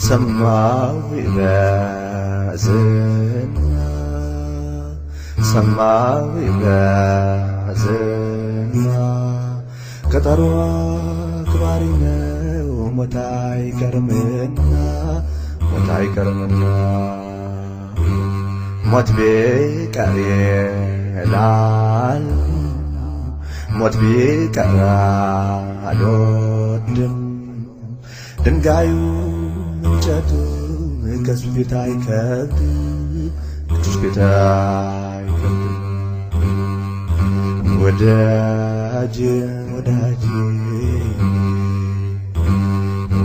ሰማው በዝና ሰማው በዝና ቀጠሮ አክባሪ ነው ሞት አይቀርምና ሞት አይቀርምና ሞት ቢቀር ይላል ሞት ቢቀር አልወድም ድንጋዩ እንጨቱ ከሱ ፊት አይከብድም ከሱ ፊት አይከብድም። ወዳጅ ወዳጅ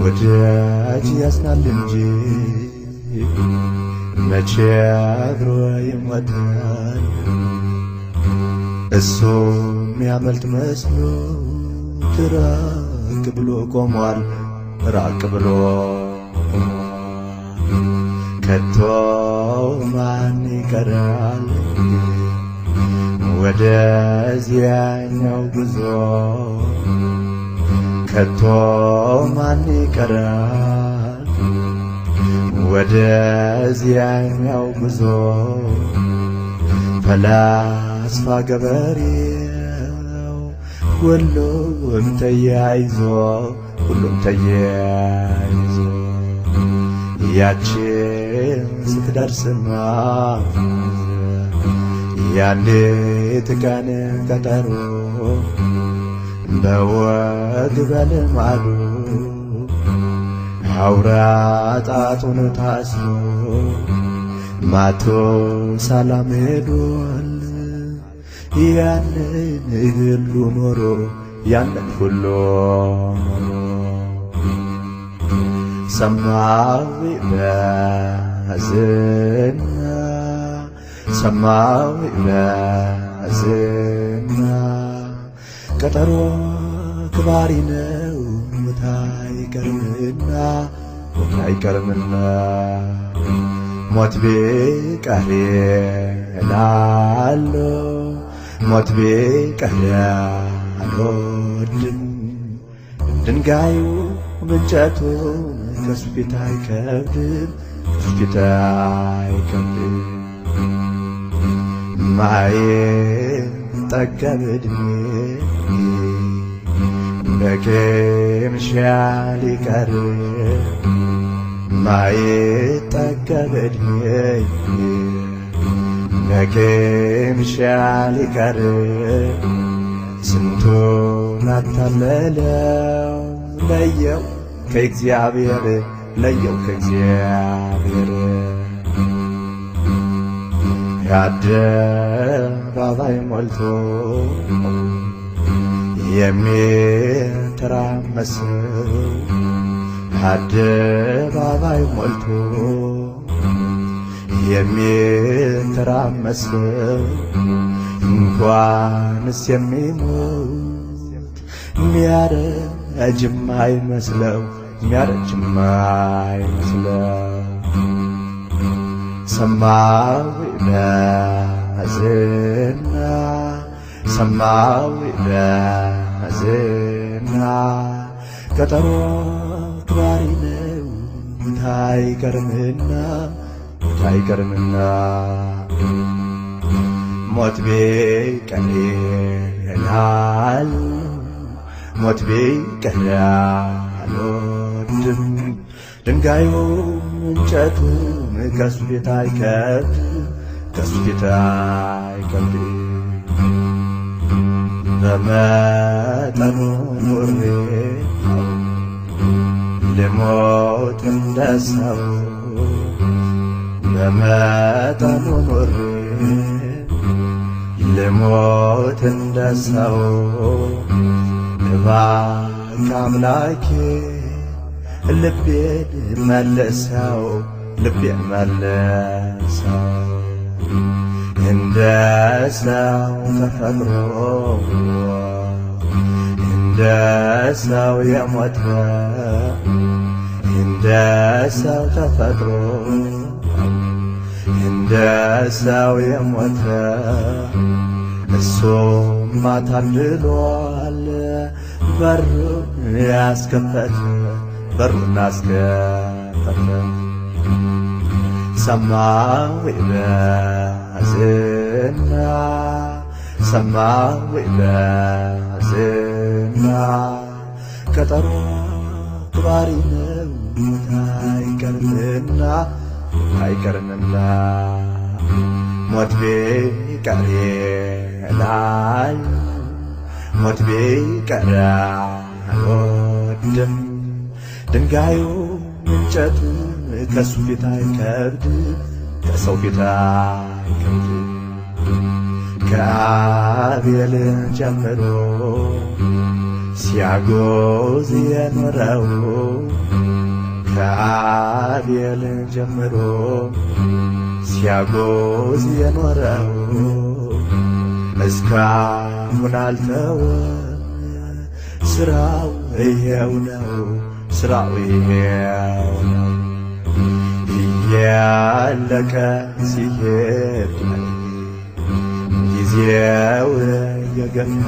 ወዳጅ ያዝናል እንጂ መቼ አብሮ ይሞታል እሱ የሚያመልጥ መስሎ ራቅ ብሎ ቆሟል ራቅ ብሎ ከቶ ማን ይቀራል ወደዚያኛው ጉዞ ከቶ ማን ይቀራል ወደዚያኛው ጉዞ ፈላስፋ ገበሬው ሁሉም ተያይዞ ሁሉም ተያይዞ ያችን ስትደርስማ ያንዲት ቀን ቀጠሮ በወግ በልማዱ አውራ ጣቱን ታስሮ ማቱሳላም ሄዷል። ያንን ሁሉ ኖሮ ያንን ሁሉ ኖሮ ሰማው በዝና ሰማው በዝና ቀጠሮ አክባሪ ነው ሞት አይቀርምና ሞት አይቀርምና ሞት ቢቀር እላለሁ ሞት ቢቀር አልወድም ድንጋዩ እንጨቱ ከሱ ፊት አይከብድም ከሱ ፊት አይከብድም። ማይጠገብ ዕድሜ በቅምሻ ሊቀር ማይጠገብ ዕድሜ በቅምሻ ሊቀር ስንቱን አታለለው ለየው ከእግዚአብሔር ለየው ከእግዚአብሔር የአደባባይ ሞልቶ የሚተራመሰው አደባባይ ሞልቶ የሚተራመሰው እንኳንስ የሚሞት የሚያረጅም አይመስለው የሚያረጅም አይመስለው ሰማው በዝና ሰማው በዝና ቀጠሮ አክባሪ ነው ሞት አይቀርምና ሞት አይቀርምና ሞት ቢቀር ይላል ሞት ቢቀር አልወድም ድንጋዩ እንጨቱ ከሱ ፊት አይከብድም ከሱ ፊት አይከብድም። በመጠኑ ኑሬ ልሞት እንደ ሰው በመጠኑ ኑሬ ልሞት እንደ ሰው እባክህ አምላኬ ልቤን መልሰው ልቤን መልሰው እንደ ሰው ተፈጥሮ እንደ እንደ ሰው የሞተ እንደ ሰው ተፈጥሮ እንደ ሰው የሞተ እሱማ ታድሏል በሩን ያስከፈተ በሩን አስከፈተ። ሰማሁ በዝና ሰማሁ በዝና ቀጠሮ አክባሪ ነው ሞት አይቀርምና ሞት አይቀርምና ሞት ቢቀር ይላል ሞት ቢቀር አልወድም ድንጋዩ እንጨቱ ከሱ ፊት አይከብድ ከሰው ፊት አይከብድ። ከአቤል ጀምሮ ሲያጎዝ የኖረው ከአቤል ጀምሮ ሲያጎዝ የኖረው እስካሁን አልተወም ስራው ይሄው ነው ስራው ይሄው ነው። እያለቀ ሲሄድ ጊዜው እየገፋ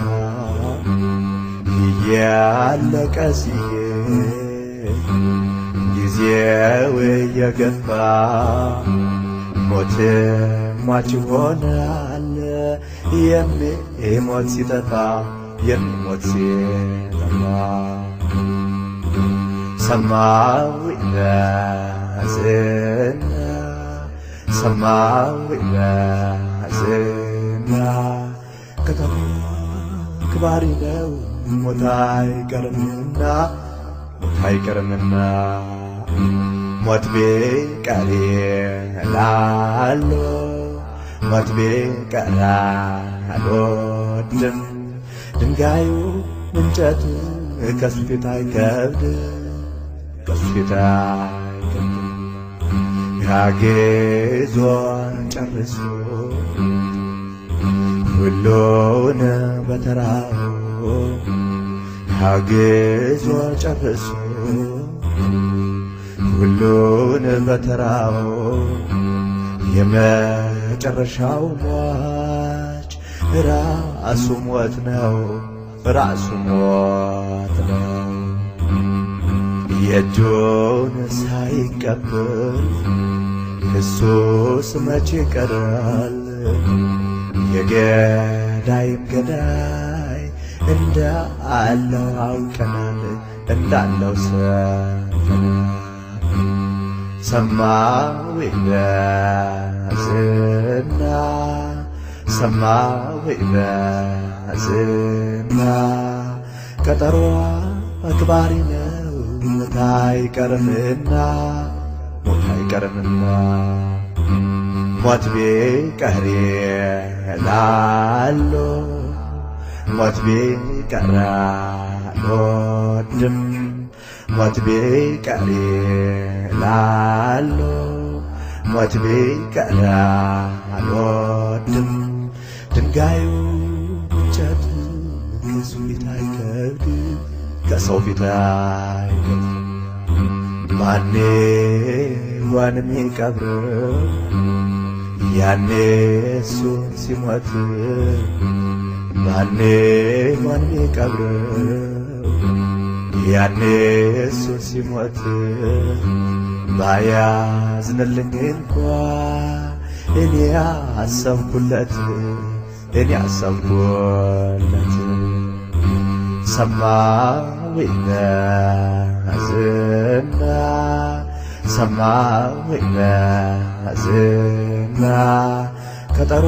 እያለቀ ሲሄድ ጊዜው እየገፋ ሞት ሟች ይሆናል የሚሞት ሲጠፋ የሚሞት ሲጠፋ። ሰማሁ በዝና ሰማሁ በዝና ቀጠሮ አክባሪ ነው ሞት አይቀርምና ሞት አይቀርምና ሞት ቢቀር ይላሉ ሞት ቢቀር አልወድም ድንጋዩ እንጨቱ ከሱ ፊት አይከብድ ከሱ ፊት አይከብድ። ያጌዞን ጨርሶ ሁሉን በተራው ያጌዞ ጨርሶ ሁሉን በተራው የመጨረሻው ሟች ራሱ ሞት ነው ራሱ ሞት ነው። የእጁን ሳይቀበል እሱስ መቼ ይቀራል? የገዳይም ገዳይ እንዳለው አውቀናል እንዳለው ሰምተናል። ሰማሁ በዝና ሰማሁ በዝና ቀጠሮ አክባሪ ነው ሞት አይቀርምና ሞት አይቀርምና ሞት ቢቀር ይላሉ ሞት ቢቀር አልወድም ሞት ቢቀር ይላሉ ሞት ቢቀር አልወድም ድንጋዩ እንጨቱ ከሱ ፊት አይከብድ ከሰው ፊት አይከብድ። ማን ይሆን የሚቀብረው ያኔ እሱ ሲሞት ማን ይሆን የሚቀብረው ያኔ እሱ ሲሞት ባያዝንልኝ እንኳ እኔ አሰብኩለት እኔ አሰብኩለት። ሰማሁ በዝና ሰማሁ በዝና ቀጠሮ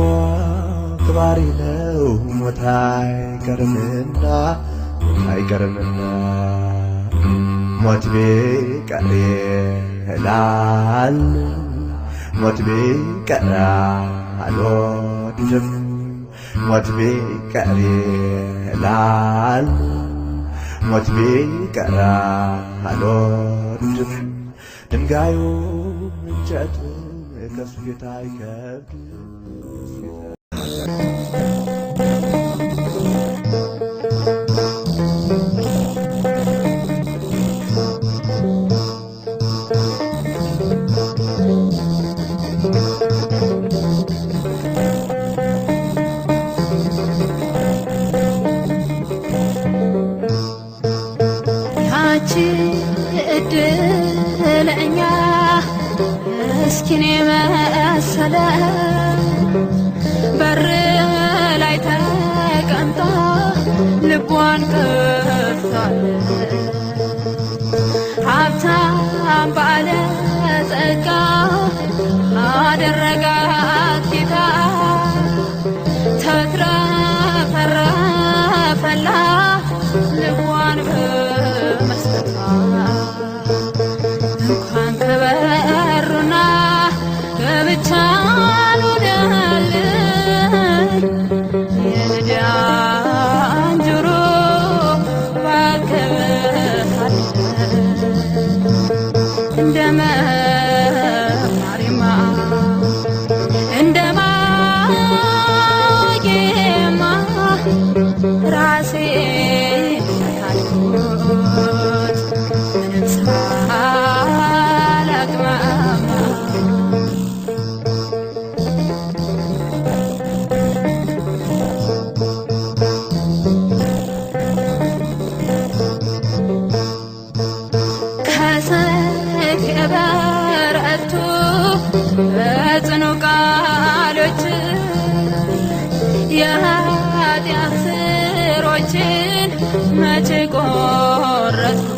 አክባሪ ነው ሞት አይቀርምና ሞት አይቀርምና ሞት ቢቀር ይላሉ ሞት ቢቀር አልወድም ሞት ቢቀር ይላሉ ሞት ቢቀር አልወድም ድንጋዩ እንጨቱ ከሱ ፊት አይከብድ። ያቺ እድለኛ እስኪኔ መሰለ በር ላይ ተቀምጣ ልቧን ከፍታለች። ሀብታም ባለ ጸጋ አደረጋት ጌታ ተትረፈረፈላት ልቧን በመስጠቷ። እንኳን ከበሩና ገብቻ አልሆነልኝ የልዳን ጆሮ ባከበታል እንደ መማሪማ እንደ ማጌማ ራሴን ካድኩት ምንም ሳላቅማማ። ከሰይፍ የበረቱ በጽኑ ቃሎች የኃጢአት ስሮችን መቼ ቆረጥኩ?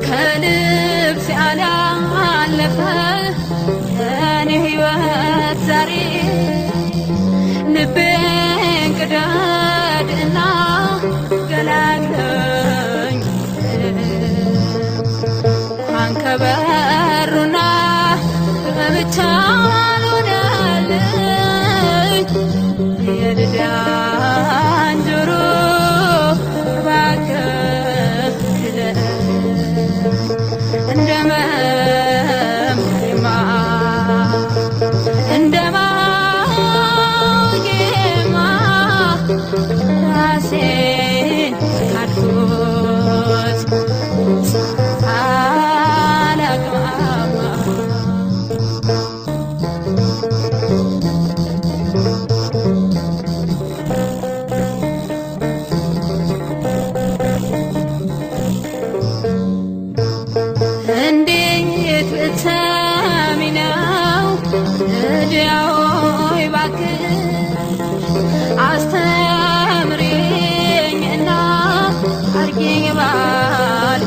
ከልብስ ያላለፈ የኔ ሕይወት ዛሬ ልቤን ቅደድና ገላግለኝ። እንኳን ከበሩና ብቻ አልሆነልኝ የልዳን ጆሮ እባክህ ክደን እንደ መማሪማ እንደ ማጌማ ራሴን ካድኩት ሳላቅማማ። እንዴት ብትሰሚ ነው ልዲያ ሆይ እባክሽ አስተምሪኝና አርጊኝ ባልንጀራሽ።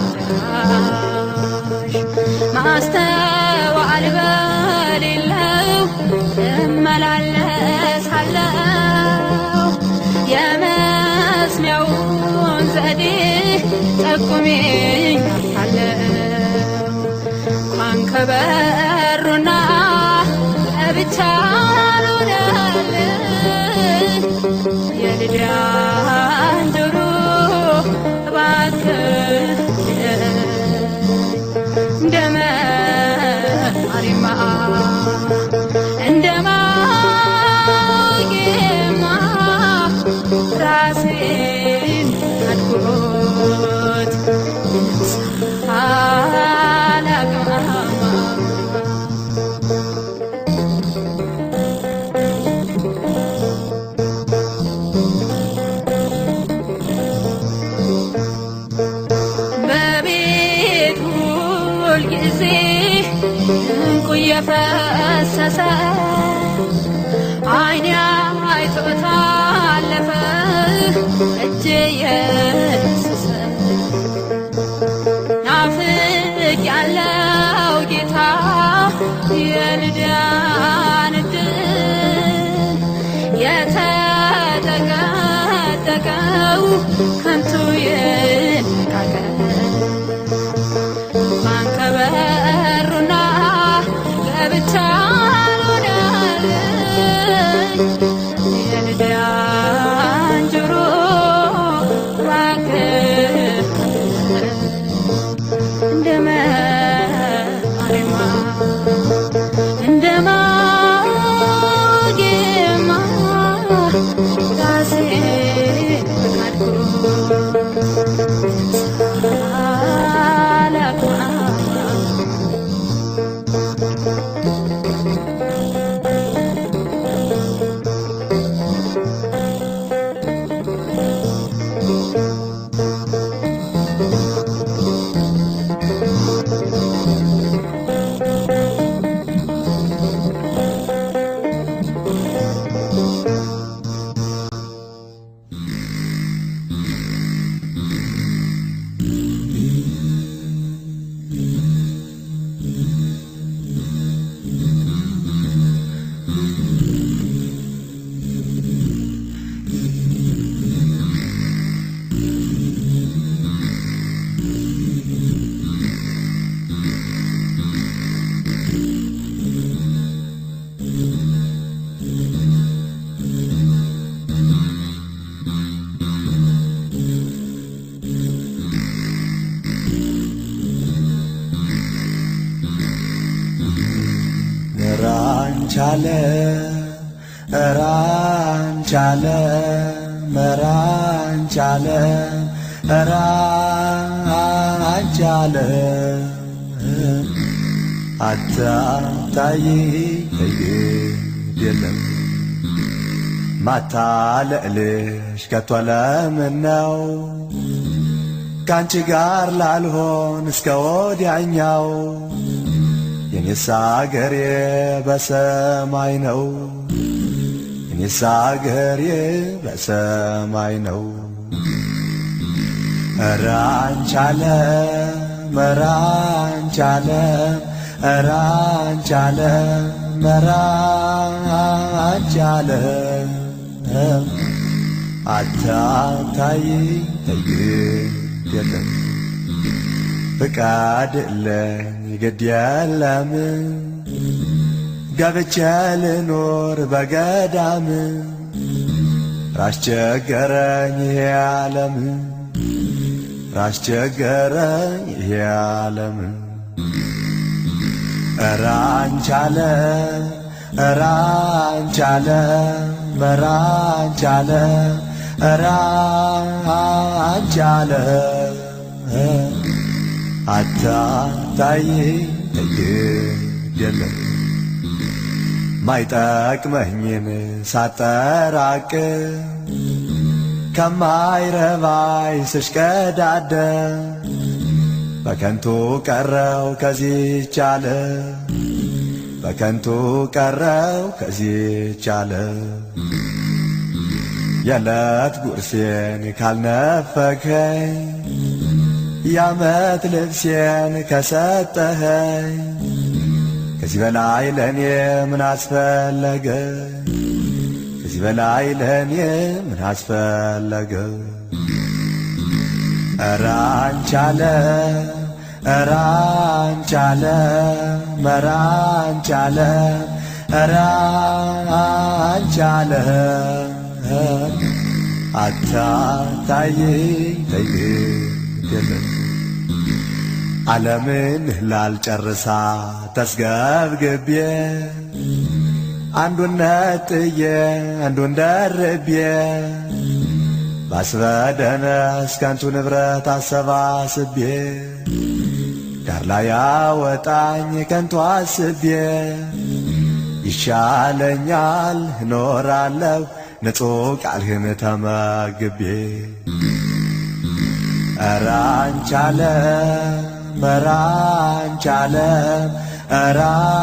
ማስተዋል በሌለው እመላለሳለሁ የመስሚያውን ዘዴ ጠቁሚኝ አለው። እንኳን ከበሩና ለብቻ አልሆነልኝ የልዳን ጆሮ እባክህ እንደ መማሪማ እንደ ማጌማ ራሴን ካድኩት ሳላቅማማ። በቤት ሁልጊዜ እንቁ እየፈሰሰ ዓይኔ አይቶት አለፈ እጄ የዳሰሰ ናፍቅ ያለው ጌታ የልዳን ዕድል የተጠቀጠቀው ከንቱ ይነቃቀል። እንኳን ከበሩና ገብቻ አልሆነልኝ የልዳን ጆሮ እባክህ እንደ መማሪማ እንደ ማጌማ ራሴን በካድኩት አንቺ ዓለም ኧረ አንቺ ዓለም ኧረ አንቺ ዓለም ኧረ አንቺ ዓለም አታታይኝ ተይ ግድ የለም ማታለልሽ ከቶ ለምን ነው ካንቺ ጋር ላልሆን እስከ ወዲያኛው የኔስ አገሬ በሰማይ ነው የኔስ አገሬ በሰማይ ነው። ኧረ አንቺ ዓለም ኧረ አንቺ ዓለም ኧረ አንቺ ዓለም ኧረ አንቺ ዓለም አታታይኝ ተይ ግድ የለም ፍቃድልኝ ግድ የለም ገብቼ ልኖር በገዳም ራስ ቸገረኝ ይሄ ዓለም ራስ ቸገረኝ ይሄ ዓለም። ኧረ አንቺ ዓለም ኧረ አንቺ ዓለም ኧረ አንቺ ዓለም ኧረ አንቺ ዓለም አታታይኝ ተይ ግድ የለም ማይጠቅመኝን ሳጠራቅም ከማይረባኝ ስሽቀዳደም በከንቱ ቀረው ከዚህች ዓለም በከንቱ ቀረው ከዚህች ዓለም። የዕለት ጉርሴን ካልነፈከኝ የዓመት ልብሴን ከሰጠኸኝ ከዚህ በላይ ለእኔ ምን አስፈለገ? ከዚህ በላይ ለእኔ ምን አስፈለገ? ኧረ አንቺ ዓለም ኧረ አንቺ ዓለም ኧረ አንቺ ዓለም ኧረ አንቺ ዓለም አታታይኝ ተይ ግድ የለም ዓለምን ላልጨርሳ ተስገብግቤ አንዱን ነጥዬ አንዱን ደርቤ ባስበደነስ ከንቱ ንብረት አሰባስቤ ዳር ላይ ያወጣኝ ከንቱ አስቤ ይሻለኛል እኖራለሁ ንጹሕ ቃልህን ተመግቤ። ኧረ አንቺ ዓለም ኧረ አንቺ ዓለም ኧረ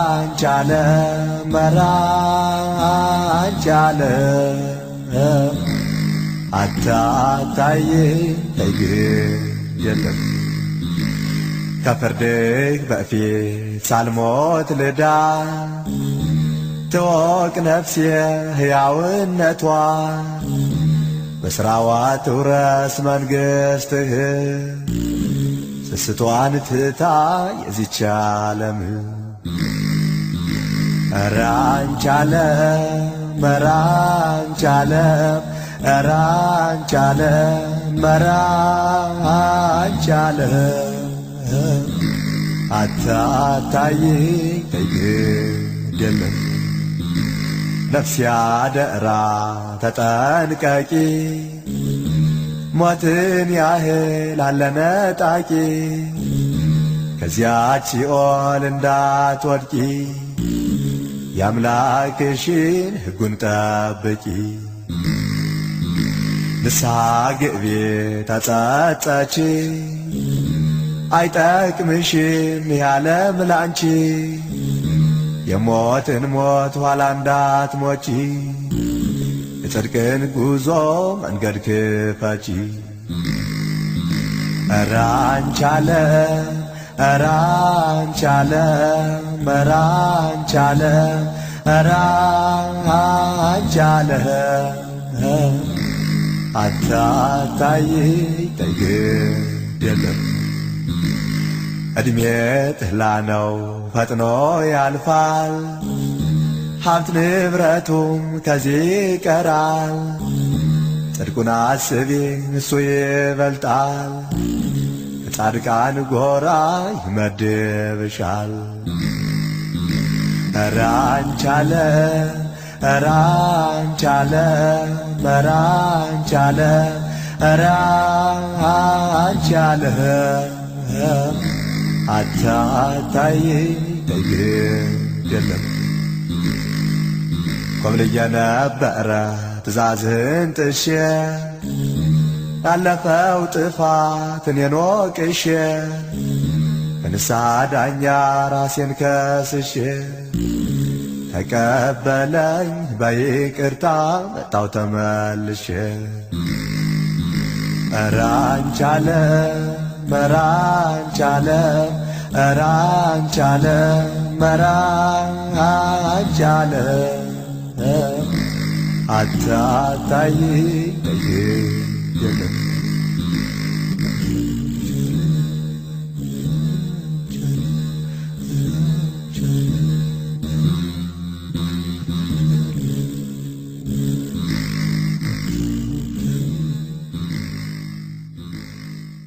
አንቺ ዓለም ኧረ አንቺ ዓለም አታታይኝ ተይ ግድ የለም ከፍርድህ በፊት ሳልሞት ልዳን ትወቅ ነፍሴ ሕያውነቷ በሥራዋ ትውረስ መንግሥትህ ስስቷን ትታ የዚች ዓለም። ኧረ አንቺ ዓለም ኧረ አንቺ ዓለም ኧረ አንቺ ዓለም ኧረ አንቺ ዓለም አታታይኝ ተይ ግድ የለም ነፍሴ አደራ ተጠንቀቂ ሞትን ያህል አለ ነጣቂ ከዚያች ሲኦል እንዳትወድቂ የአምላክሽን ሕጉን ጠብቂ። ንስሐ ግቢ ተጸጸቺ አይጠቅምሽም ያለም ላንቺ የሞትን ሞት ኋላ እንዳትሞቺ የጽድቅን ጉዞ መንገድ ክፈቺ። ኧረ አንቺ ዓለም ኧረ አንቺ ዓለም ኧረ አንቺ ዓለም ኧረ አንቺ ዓለም አታታይኝ ተይ ግድ የለም ዕድሜ ጥላ ነው ፈጥኖ ያልፋል ሀብት ንብረቱም ከዚህ ይቀራል። ጽድቁን አስቢ እሱ ይበልጣል ከጻድቃን ጎራ ይመድብሻል። ኧረ አንቺ ዓለም፣ ኧረ አንቺ ዓለም፣ ኧረ አንቺ ዓለም፣ ኧረ አንቺ ዓለም አታታይ ተይ የለም። ኮብልዬ ነበረ ትእዛዝህን ጥሼ፣ ያለፈው ጥፋት እኔን ወቅሼ፣ በንስሐ ዳኛ ራሴን ከስሼ፣ ተቀበለኝ በይቅርታ መጣው ተመልሼ። ኧረ አንቺ ዓለም፣ ኧረ አንቺ ዓለም፣ ኧረ አንቺ ዓለም፣ ኧረ አንቺ ዓለም አታታይ ተይ የለም።